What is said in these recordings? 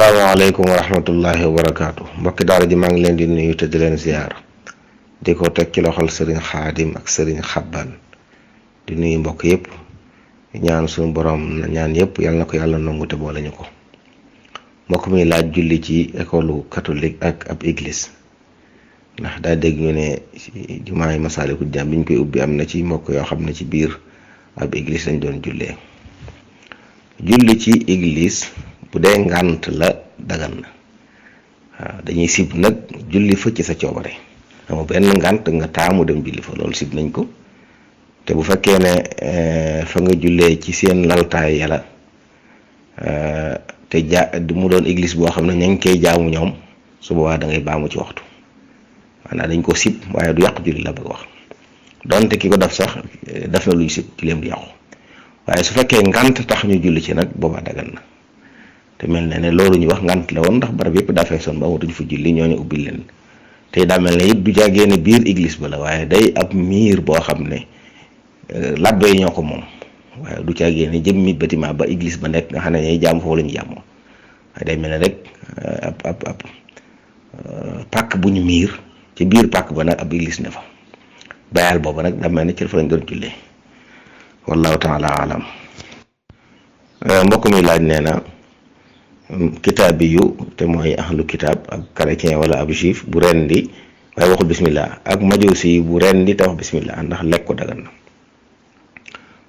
asalaamaaleykum wa rahmatullahi wa barakaatu mbokki daara ji maa ngi leen di nuyu te di leen ziar di ko teg ci loxol sëriñ xaadim ak sëriñ xabbaan di nuyu mbokk yëpp ñaan suñu borom ñaan yëpp yàlla na ko yàlla nangu te boole ñu ko. mbokk mi laaj julli ci école catholique ak ab église ndax daa dégg ñu ne jumaay Masaalikul Jinaan bi ñu koy ubbi am na ci mbokk yoo xam ne ci biir ab église lañ doon jullee. julli ci église bu dee ngànt la dagan na waaw dañuy sib nag julli fa ci sa coobare ama benn ngànt nga taamu dem julli fa loolu sib nañ ko te bu fekkee ne fa nga jullee ci seen laltaay yàlla te mu doon église boo xam ne ña ngi koy jaamu ñoom su boobaa da ngay baamu ci waxtu maanaam dañ ko sib waaye du yàqu julli la bëgg wax donte ki ko def sax def na luy sib julleem di yàqu waaye su fekkee ngànt tax ñu julli ci nag boobaa dagan na te mel na ne loolu ñu wax ngànt la woon ndax barab yëpp daa feesoon ba amatuñ fa julli ñooñu ubbil leen te daa mel ne it du jàggee ne biir église ba la waaye day ab miir boo xam ne labbe yi ñoo ko moom waaye du jàggee ne jëmmi bâtiment ba église ba nekk nga xam ne ñooy jaamu foofu la ñu jaamoo waaye day mel ne rek ab pàkk bu ñu miir ci biir pàkk ba nag ab église ne fa bayal booba nag daa mel ne ci fa lañ doon jullee wallahu taala alam. mbokk mi laaj nee na kitaabi yu te mooy ahlu kitaab ab chrétien wala ab juif bu rendi waaye waxul bismillah ak majuusi bu rendi te wax bismillah ndax lekk ko dagan na.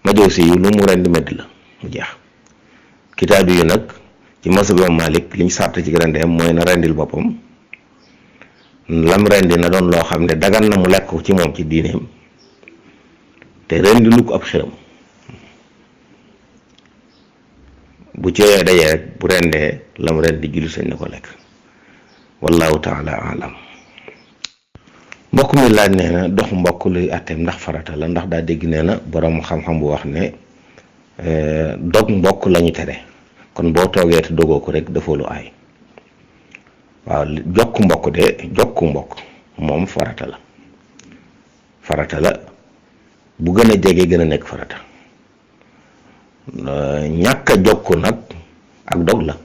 majuusi yu lu mu rendi medd la mu jeex. kitaabi yu nag ci mazhab Malik liñ sàrt ci rendeem mooy na rendil boppam lam rendi na doon loo xam ne dagan na mu lekk ci moom ci diineem te rendi lu ko ab xiram bu ci yooyu dajee rek bu rendee lam rendi julli sañ na ko lekk wallahu taala alam. mbokk mi laaj nee na dox mbokk luy àtteem ndax farata la ndax daa dégg nee na borom xam-xam bu wax ne dog mbokk lañu tere kon boo toogee te dogoo ko rek dafa lu aay. waaw jokk mbokk de jokku mbokk moom farata la bu gën a jege gën a nekk farata ñàkk a jokk nag ak dog la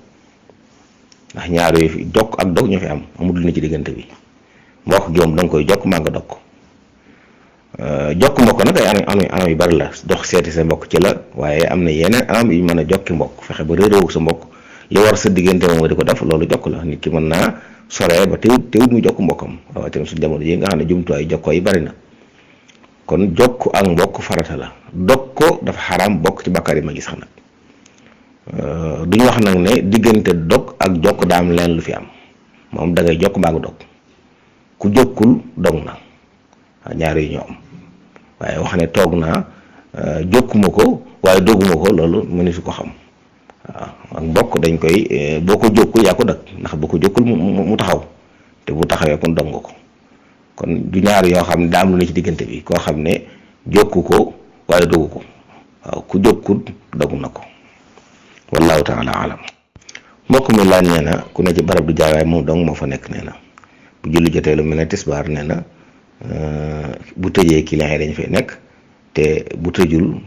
ndax ñaar yooyu fi jokk ak dog ñoo fi am amul lu ne ci diggante bi mbokk gi moom da nga koy jokk maa nga dog ko jokk mbokk nag ay anam yu bari la dox seeti sa mbokk ci la waaye am na yeneen anam yu mën a jokki mbokk fexe ba réeréewu sa mbokk li war sa diggante moom di ko def loolu jokk la nit ki mën naa soree ba teewut mu jokk mbokkam rawatina su jamono ji nga xam ne jumtuwaay jokkoo yi bari na kon jokk ak mbokk farata la dog ko dafa xaraam bokk ci bakkaar yi ma gis sax nag duñu wax nag ne diggante dog ak jokk daa am leen lu fi am moom da ngay jokk mbaa nga dog ku jokkul dog na ñaar yi ñoo am waaye wax ne toog naa jokkuma ko waaye doguma ko loolu mëni su ko xam waaw ak mbokk dañ koy boo ko jokkul yaa ko dëkk ndax boo ko jokkul mu taxaw te bu taxawee kon dog nga ko kon du ñaar yoo xam ne daa am lu ne ci diggante bi koo xam ne jokku ko waaye dogu ko waaw ku jokkul dogu na ko wallahu taala alam. mbokk mi laaj nee na ku ne ci barab du jaay waaye moom dong moo fa nekk nee na bu julli jotee lu mel ne tisbaar nee na bu tëjee client yi dañ fay nekk te bu tëjul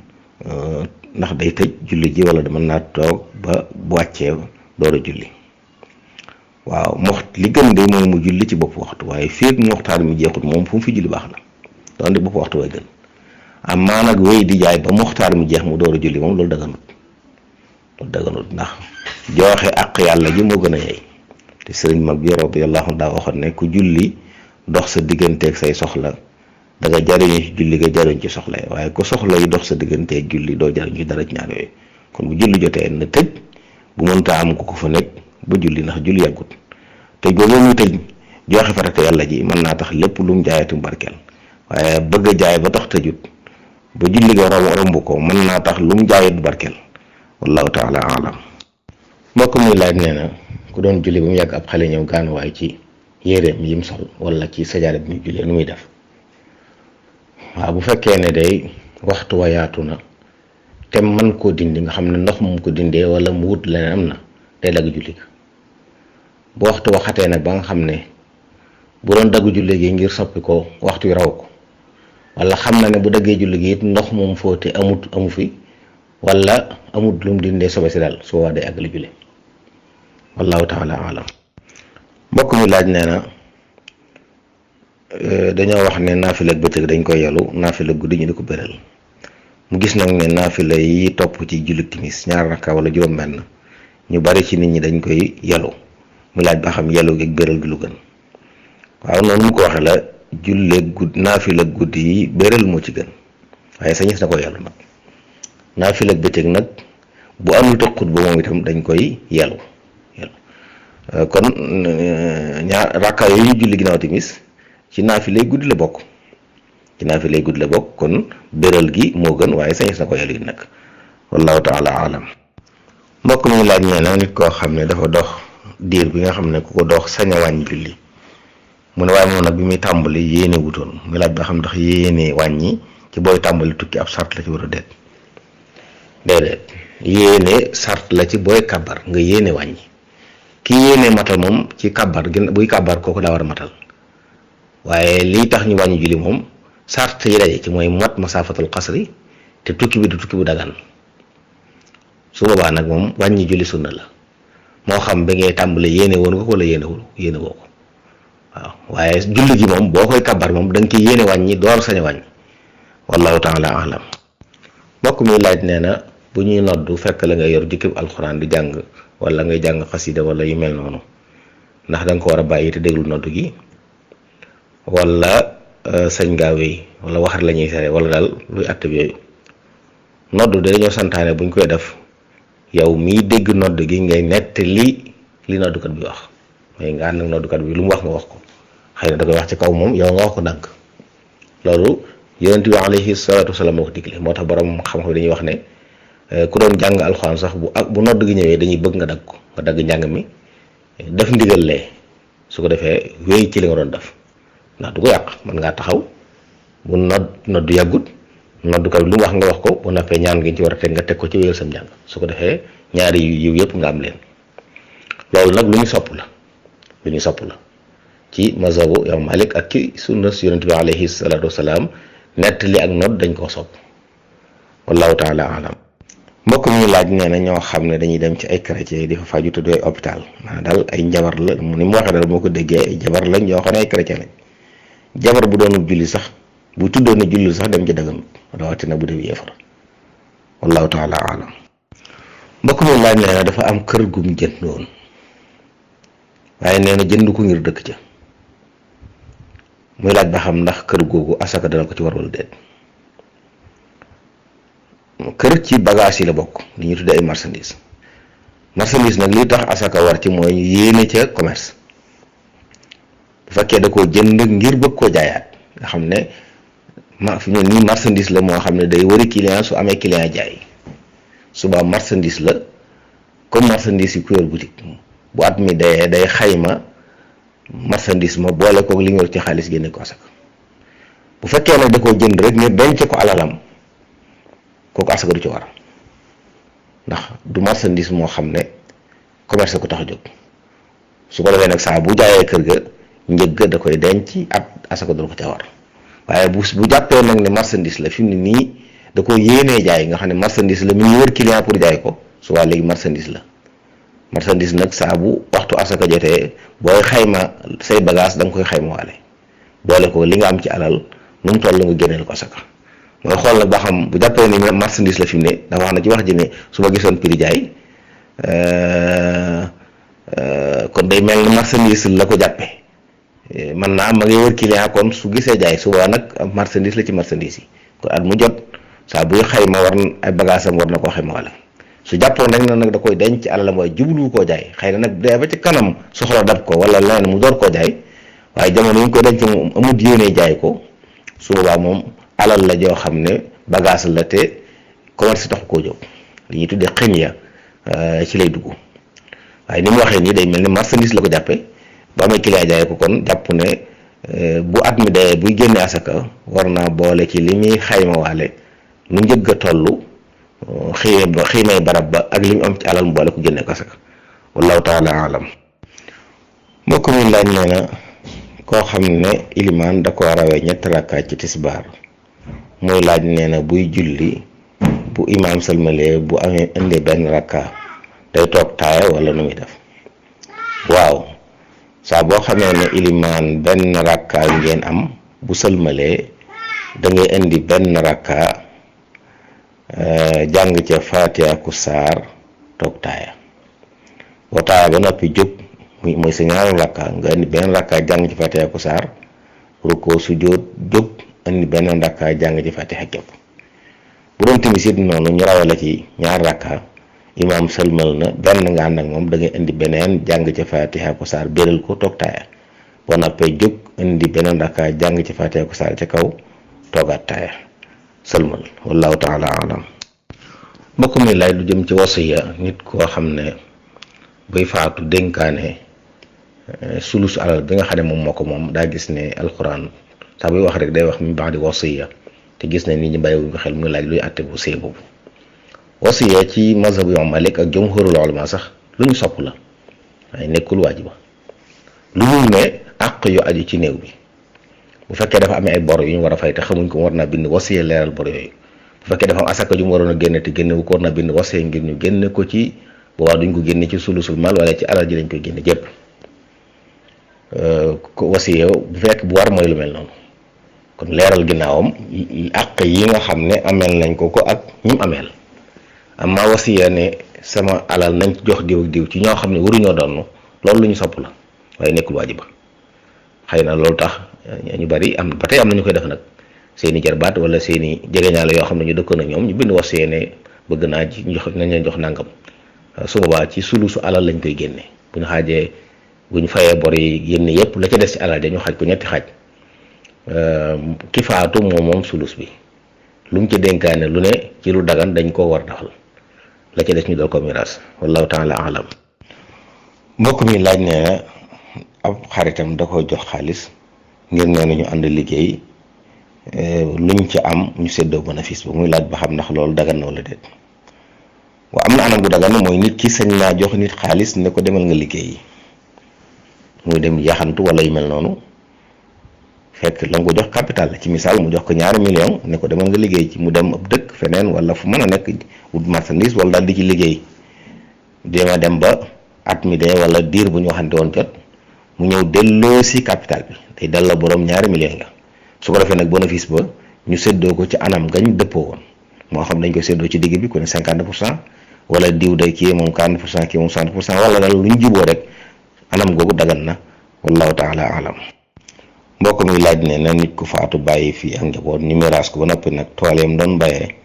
ndax day tëj julli ji wala mën naa toog ba bu wàccee door a julli. waaw li gën de mooy mu julli ci bopp waxtu waaye féeg muxtaar mi jeexut moom fu mu fi julli baax na doon de bopp waxtu way gën am maa nag wéy di jaay ba muxtaar mi jeex mu door a julli moom loolu daganut ndax joxe àq yàlla ji moo gën a yey te sëriñ mag bi radiyallahu anhu daa waxoon ne ku julli dox sa digganteeg say soxla da nga jariñu ci julli nga jariñ ci soxla yi waaye ku soxla yi dox sa digganteeg julli doo jariñ ci dara ci ñaar yooyu kon bu julli jotee na tëj bu mënta am ku ko fa nekk ba julli ndax julli yàggut tëj boobu muy tëj joxe farata yàlla ji mën naa tax lépp lu mu jaayati mu barkeel waaye bëgg a jaay ba tax tëjut ba julli ga romb ko mën naa tax lu mu jaayut barkeel wallahu taala alam. mbokk mi laaj nee na ku doon julli ba mu yàgg ab xale ñëw gaanuwaay ci yéreem yim sol wala ci sajaada bi muy jullee nu muy def. waaw bu fekkee ne day waxtu wa yaatu na te man koo dindi nga xam ne ndox mu ko dindee wala mu wut leneen am na day dagg julli bu waxtu waxatee nag ba nga xam ne bu doon dagg julli gi ngir soppi ko waxtu wi raw ko wala xam na ne bu daggee julli gi it ndox moom fóote amu fi wala amut lu mu dindee sobe si daal su waa day àggali julli wallahu taala alam. mbokk mi laaj nee na dañoo wax ne naafila ak bëccëg dañ koy yalu, naafila guddi ñu di ko bëral. mu gis nag ne naafila yi topp ci julli timis 2 rakka wala juróom-benn ñu bari ci nit ñi dañ koy yalu. mu laaj ba xam yalu gi ak bëral gi lu gën. waaw noonu mu ko waxee la, julle guddi naafila guddi yi bëral moo ci gën, waaye sañis na ko yalu nag. naafila ak bëccëg nag bu amul te xutba moom itam dañ koy yalu. kon ñaar rakka yooyu ñu julli ginnaaw timis ci naafilay guddi la bokk, kon bëral gi moo gën, waaye sañis na ko yalu it nag. wallahu taala alam. mbokk mi laaj nee na nit koo xam ne dafa dox diir bi nga xam ne ku ko dox sañ a wàññi julli, mu ne waaye moom nag bi muy tàmbali yéene wutoon. muy laaj ba xam ndax yéene wàññi ci booy tàmbali tukki ab sart la ci war a déet. déedéet, yéene sart la ci booy kabar nga yéene wàññi. ki yéene matal moom ci kabar buy kabar kooku daa war a matal, waaye lii tax ñu wàññi julli moom sart yi daje ci mooy mot masaafatul xasri te tukki bi du tukki bu dagan. su boobaa nag moom wàññi julli sunna la, moo xam ba ngay tàmbale yéene woon nga ko wala yéene woo ko. waaw waaye julli gi moom boo koy kabar moom da nga koy yéene wàññi door sañ a wàññi. wallahu taala alam. mbokk mi laaj nee na bu ñuy noddu fekk la nga yor jukkib alxuraan di jàng wala ngay jàng xasida wala yu mel noonu, ndax da nga ko war a bàyyi te déglu noddu gi wala sañ ngaa wéy wala waxat la ñuy sere wala daal luy àtte bi yooyu. noddu de dañoo santaane buñ koy def yow miy dégg nodd gi ngay nett li noddukat bi wax, mooy nga ànd ak noddukat bi lu mu wax nga wax ko. xëy na da koy wax ci kaw moom yow nga wax ko ndànk. loolu yonent bi alayhi salaatu wasalaam moo ko digle, moo tax borom xam-xam dañuy wax ne ku doon jàng alxuraan sax bu nodd gi ñëwee dañuy bëgg nga dagg ko, nga dagg njàng mi def ndigal lee, su ko defee wéy ci li nga doon def, ndax du ko yàq. mën ngaa taxaw bu nodd yàggut, noddukat bi lu mu wax nga wax ko, bu noppee ñaan ngi ci war a teg nga teg ko ci wéyal sam njàng, su ko defee ñaari yiw yëpp nga am leen. loolu nag lu ñu sopp la ci mazhabu yow Malik ak ci sunna si yonent bi alayhi salaatu wasalaam. nett li ak nodd dañ koo sopp. wallahu taala alam. mbokk mi laaj nee na ñoo xam ne dañuy dem ci ay chrétien di fa faju te doy hôpital, maanaam daal ay njabar la mu ni mu waxee daal moo ko déggee ay jabar lañ yoo xam ne ay chrétien lañ. jabar bu doonu julli sax bu tuddoon ne julli sax dem ci dagam rawatina bu dee yéefar. wallahu taala alam. mbokk mi laaj nee na dafa am kër gum jëndoon, waaye nee na jënd ko ngir dëkk ca. muy laaj ba xam ndax kër googu asaka dana ko ci war wala déet. kër ci bagage yi la bokk, li ñu tuddee ay marchandise nag li tax asaka war ci mooy yéene ca commerce. bu fekkee da koo jënd ngir bëgg koo jaayaat, nga xam ne fi mu ne nii marchandise la moo xam ne day wari client, su amee client jaay suba marchandise la comme marchandise yi ku yor boutique. bu at mi day xayma marchandise ma boole kook li ñu yor ci xaalis génne ko asaka. bu fekkee nag da koo jënd rek ngir denc ko alalam, kooku asaka du ci war, ndax du marchandise moo xam ne commerce ko tax a jóg. su ko defee nag saa bu jaayee kër ga njëg ga da koy denc at asaka du ko ca war. waaye bu jàppee nag ne marchandise la fi mu ne nii da ko yéenee jaay, nga xam ne marchandise la mi ngi wër client pour jaay ko, su waa léegi marchandise la. marchandise nag saa bu waxtu asaka jotee booy xayma say bagage da nga koy xayma waale boole ko li nga am ci alal nu mu toll nga génneel ko asaka. mooy xool nag ba xam bu jàppee ne marchandise la fi mu ne dafa wax na ci wax ji ne su ma gisoon prix jaay kon day mel ni marchandise la ko jàppe man naa ma ngi wër client, kon su gisee jaay suba nag marchandise la ci marchandise yi. kon at mu jot saa buy xayma war ay bagage am war na koo xayma wala su jàppoon rek na nag da koy denc alalam waaye jubluwu koo jaay, xëy na nag dee ba ci kanam soxla dab ko wala leneen mu door koo jaay, waaye jamono yi ñu koy denc moom amut yéene jaay ko, su boobaa moom alal la joo xam ne bagage la te commerce taxu koo jóg, li ñuy tuddee xëñ ya ci lay dugg. waaye ni mu waxee nii day mel ni marchandise la ko jàppe ba amee client jaay ko, kon jàpp ne bu at mi dee buy génne asaka war naa boole ci li muy xayma waale nu njëgg a toll xiimay barab ba ak li mu am ci alal mu boole ko génne ko asaka. wallahu taala alam. mbokk mi laaj nee na koo xam ne ilimaan da ko rawee 3 rakkaat ci tisbaar, muy laaj nee na buy julli bu imaam salmalee bu amee indee benn rakka day toog taaya wala nu muy def. waaw saa boo xamee ne ilimaan benn rakka ngeen am bu sëlmalee da ngay indi benn rakka jàng ca Faatiha ku saar toog taaya boo taaya ba noppi jóg mooy sa ñaaru rakka nga indi benn rakka jàng ci Faatiha ku saar rukkoo sujjóot jóg indi benn rakka jàng ci Faatiha képp bu doon timis it noonu ñu rawee la ci ñaar rakka imaam sëlmal na benn nga ànd ak moom da ngay indi beneen jàng ci Faatiha ku saar béral ko toog taaya boo noppee jóg indi beneen rakka jàng ci Faatiha ku saar ca kaw toogaat taaya sëlmal wallahu taala alam. mbokk mi laaj lu jëm ci wasiya nit koo xam ne buy faatu dénkaane sulus alal bi nga xam ne moom moo ko moom daa gis ne alxuraan saa buy wax rek day wax min ba'di wasiya te gis ne nit ñi bàyyiwuñ ko xel muy laaj luy àtte bu sëy boobu. wasiya ci mazhabu Imam Malik ak jumhurul ulama sax lu ñu sopp la waaye nekkul waajiba lu ñu ne àq yu aju ci néew bi bu fekkee dafa amee ay bor yu ñu war a fay te xamuñ ko war naa bind wasiya leeral bor yooyu bu fekkee dafa am asaka ju mu waroon a génne te génne wu ko war naa bind wasiya ngir ñu génne ko ci boobaa duñ ko génne ci sulusul mal wala ci alal ji lañ koy génne jépp ko wasiya bu fekk bu war mooy lu mel noonu kon leeral ginnaawam àq yi nga xam ne ameel nañ ko ak ñim ameel amma wasiya ne sama alal nañ jox diw ak diw ci ñoo xam ne waruñoo doon loolu lu ñu sopp la waaye nekkul waajiba xëy na loolu tax ñu bari am ba tey am na ñu koy def nag seeni jarbaat wala seeni jegeñaale yoo xam ne ñu dëkkoon ak ñoom ñu bind wasiya ne bëgg naa ci jox nañ leen jox nangam su boobaa ci sulusu alal lañ koy génne bu ñu xaajee bu ñu fayee bor yi génne yépp la ca des ci alal dañu xaaj ko ñetti xaaj ki faatu moom sulus bi lu mu ci dénkaane lu ne ci lu dagan dañ koo war defal la ca des ñu dool ko miraas wallahu taala alam. mbokk mi laaj nee na ab xaritam da ko jox xaalis ngir nee na ñu ànd liggéey luñ ci am ñu séddoo bénéfice ba muy laaj ba xam ndax loolu dagan na wala déet. waaw am na anam gu dagan mooy nit ki sañ naa jox nit xaalis ne ko demal nga liggéey muy dem yaxantu wala yu mel noonu fekk la nga ko jox capital la ci misaal mu jox ko 2 millions ne ko demal nga liggéey ci mu dem ab dëkk feneen wala fu mën a nekk wut marchandise wala daal di ci liggéey dema dem ba at mi dee wala diir bu ñu waxante woon jot mu ñëw delloo si capital bi day delloo borom 2 millions la su ko defee nag bénéfice ba ñu séddoo ko ci anam gañ dëppoo woon moo xam dañ koy séddoo ci digg bi ku ne 50% wala diw day kii moom 40% kii moom 60% wala daal lu ñu juboo rek anam googu dagan na wallahu taala alam. mbokk mi laaj ne na nit ku faatu bàyyi fii ak njaboot ñu miraas ko ba noppi nag tooleem doon bayee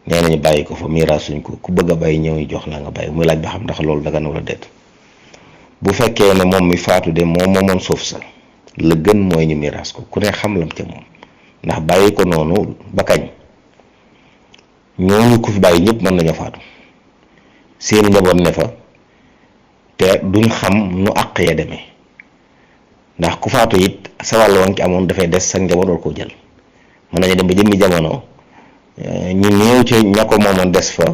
nee nañu bàyyi ko fa miraasuñ ko ku bëgg a bàyyi ñëw jox la nga bàyyi muy laaj ba xam ndax loolu dagan wala déet. bu fekkee ne moom mi faatu de moom moomoon suuf sa la gën mooy ñu miraas ko ku ne xam lam ca moom ndax bàyyi ko noonu ba kañ ñooñu ku fi bàyyi ñëpp mën nañoo faatu seeni njaboot ne fa te duñ xam nu àq ya demee ndax ku faatu it sa wàll woon ci amoon dafay des sa njaboot war koo jël mën nañu dem ba jëmmi jamono ñu néew ci ña ko moomoon des fa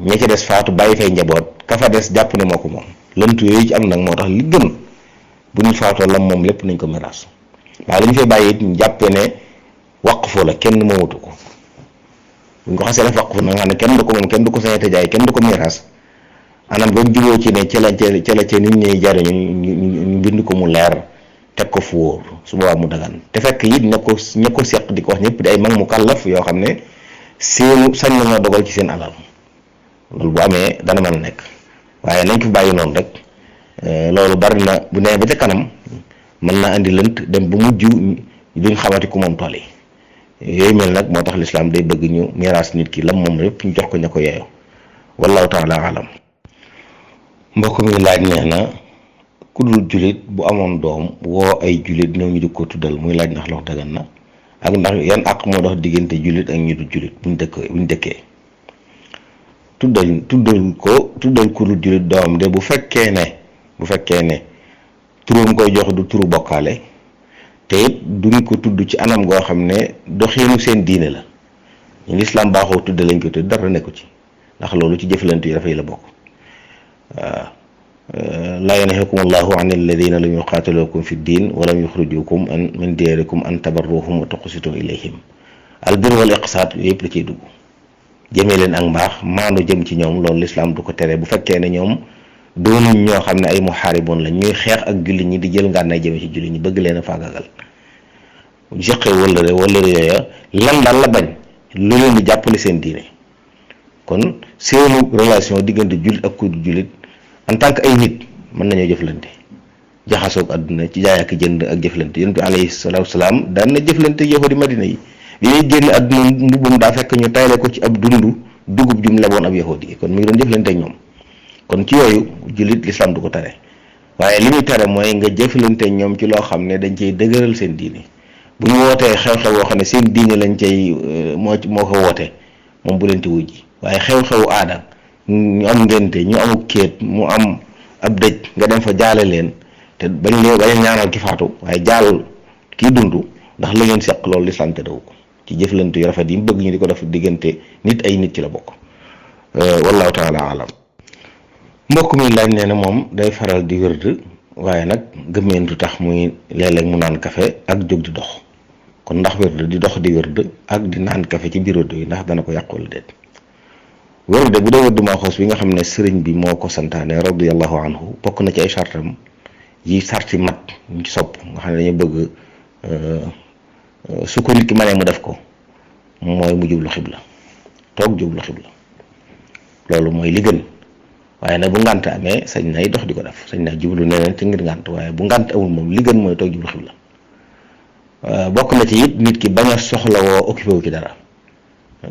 ña ca des faatu bàyyi fay njaboot ka fa des jàpp ne moo ko moom lëntu yooyu ci am nag moo tax li gën bu ñu faatoo lam moom lépp nañ ko miraas waaye li ñu fay bàyyi it ñu jàppee ne waqfu la kenn moomatu ko bu ñu ko xasee def waqfu na nga xam ne kenn du ko moom kenn du ko sañete jaay kenn du ko miraas anam ba juboo ci ne ca la nit ñi jariñu ñu bind ko mu leer teg ko fu wóor su boobaa mu dagan te fekk it ña ko seq di ko wax ñëpp di ay mag mu kàllaf yoo xam ne seenu sañ na ñoo dogal ci seen alal loolu bu amee dana mën a nekk waaye nañ ko bàyyi noonu rek loolu bari na bu nee ba ca kanam mën naa andi lënt dem bu mujj duñ xamati ku moom tool yi yooyu mel nag moo tax lislaam day bëgg ñu miraas nit ki lam moom lépp ñu jox ko ña ko yeeyoo wallahu taala alam. mbokk mi laaj nee na ku dul julit bu amoon doom woo ay julit ñëw ñu di ko tuddal muy laaj ndax loolu dagan na ak ndax yan àq moo dox diggante julit ak ñu dul julit buñ dëkkee tuddal ku dul julit doomam de bu fekkee ne turam koy jox du turu bokkaale te it duñ ko tudd ci anam goo xam ne doxiinu seen diine la ñu lislaam baaxoo tudde lañ ko tudd dara nekku ci ndax loolu ci jëflante yi dafay la bokk. laa yanhaakum allahu an alladina lam yuqaatilukum fi ddin wa lam yuxrijukum min diyarikum an tabarruhum wa tuqsitu ilayhim albir wal iqsaat yëpp la ciy dugg jëmee leen ak mbaax maandu jëm ci ñoom loolu lislaam du ko tere bu fekkee ne ñoom doonuñ ñoo xam ne ay muhaariboon la ñuy xeex ak jullit ñi di jël ngànnaay jëme ci jullit ñi bëgg leen a faagagal jeqee wëllëre yooya lan daal la bañ lu leen di jàppale seen diine. kon seenu relation diggante jullit ak ku jullit en tant que ay nit mën nañoo jëflante jaxasoog àdduna ci jaay ak jënd ak jëflante yonent bi alayhi salaatu wasalaam daan na jëflante yahudi madina yi bi ñuy génn àdduna mbubbum daa fekk ñu tayle ko ci ab dugub jum leboon ab yahudi yi kon mi ngi doon jëflante ak ñoom. kon ci yooyu jullit lislaam du ko tere waaye li muy tere mooy nga jëflante ñoom ci loo xam ne dañ cay dëgëral seen diine bu ñu wootee xew-xew woo xam ne seen diine lañ cay moo ko woote moom bu leen ci wujji waaye xew-xewu aada ñu am ngénte ñu amu kéet mu am ab dëj nga dem fa jaale leen te bañ ñaanal ki faatu waaye jaal kii dund ndax la ngeen seq loolu lislaam te daw ko ci jëflante yu rafet yi mu bëgg ñu di ko def diggante nit ay nit ci la bokk wallahu taala alam. mbokk mi laaj nee na moom day faral di wërd waaye nag gëmmeentu tax muy léeg-léeg mu naan kafe ak jóg di dox kon ndax wërd di dox di wërd ak di naan kafe ci biir wërd yi ndax dana ko yàq wala déet. wërd bu dee wërd maaxoos bi nga xam ne sëriñ bi moo ko santaane radiyallahu anhu bokk na ci ay sartam yi sarti mat ñu ci sopp nga xam ne dañu bëgg su ko nit ki mënee mu def ko mooy mu jublu xibla toog jublu xibla loolu mooy li gën. waaye nag bu ngànt amee sañ nay dox di ko def sañ naa jublu neneen ci ngir ngànt waaye bu ngànt amul moom li gën mooy toog jublu xibla bokk na ci it nit ki bañ a soxlawoo occupé wu ci dara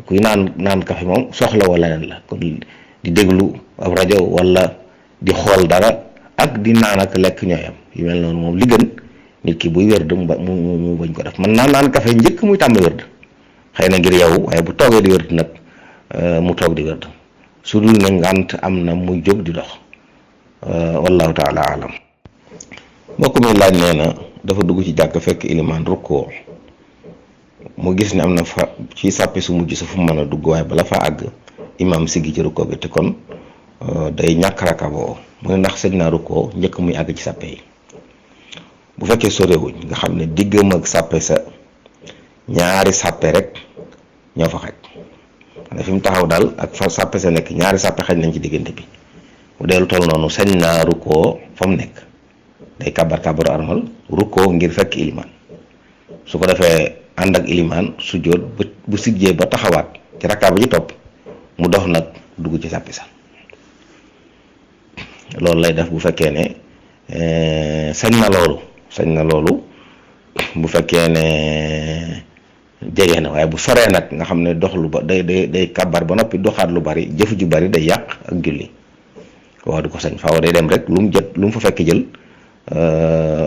kuy naan kafe moom soxlawoo leneen la kon di déglu ab rajo wala di xool dara ak di naan ak lekk ñooy am yu mel noonu moom li gën nit ki buy wërd mu bañ ko def man naan kafe njëkk muy tàmm wërd xëy na ngir yow waaye bu toogee di wërd nag mu toog di wërd su dul ne ngànt am na muy jóg di dox wallahu taala alam. mbokk mi laaj nee na dafa dugg ci jàkk fekk ilimaan rukkoo mu gis ne am na fa ci sàppe su mujj sa fu mu mën a dugg waaye bala fa àgg imaam siggi ci rukkoo bi te kon day ñàkk rakaboo mu ne ndax sëñ naa rukkoo njëkk muy àgg ci sàppe yi. bu fekkee sorewuñ nga xam ne diggam ak sàppe sa ñaari sàppe rek ñoo fa xaj ne fi mu taxaw daal ak fa sàppe sa nekk ñaari sàppe xaj nañ ci diggante bi bu dee lu toll noonu sañ naa rukkoo fa mu nekk day kàbbar armal rukkoo ngir fekk ilimaan su ko defee ànd ak ilimaan sujjóot bu siggee ba taxawaat ci rakkaa ba ci topp mu dox nag dugg ci sàppe sa loolu lay def bu fekkee ne sañ na loolu bu fekkee ne jege na waaye bu soree nag nga xam ne dox lu ba day kàbbar ba noppi doxaat lu bari jëf ju bari day yàq ak julli waaw du ko sañ faaw day dem rek lu mu fa fekk jël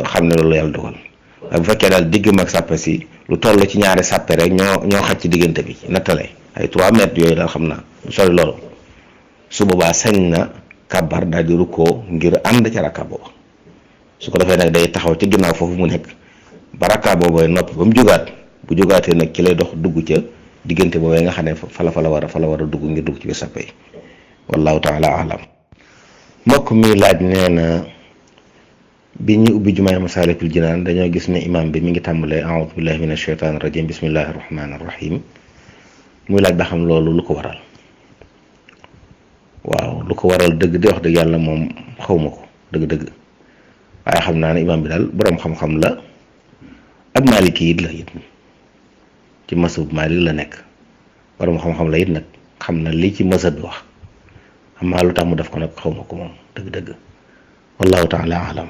xam ne loolu yàlla dogal waaye bu fekkee daal digg mag sàppe si lu toll ci ñaari sàppe rek ñoo xaj ci diggante bi nattale ay 3 mètres yooyu daal xam naa lu sori loolu su boobaa sañ na kàbbar daal di rukkoo ngir ànd ca rakka booba su ko defee nag day taxaw ci ginnaaw foofu mu nekk ba rakka booba noppi ba mu jógaat bu jógaatee nag ci lay dox dugg ca diggante boobee nga xam ne fa la war a dugg ngir dugg ci biir sàppe yi wallahu taala alam. mbokk mi laaj nee na bi ñu ubbi jumaay Masaalikul Jinaan dañoo gis ne imam bi mi ngi tàmbalee a'uudu billahi mina shaytaani rajim bismillahi rahmaani rahim muy laaj ba xam loolu lu ko waral. waaw lu ko waral dëgg di wax dëgg yàlla moom xawma ko dëgg-dëgg waaye xam naa ne imam bi daal boroom xam-xam la ab maliki it la it ci masab Maalik la nekk boroom xam-xam la it nag xam na li ci masab bi wax xam naa lu tax mu def ko nag xawma ko moom dëgg-dëgg wallahu taala alam.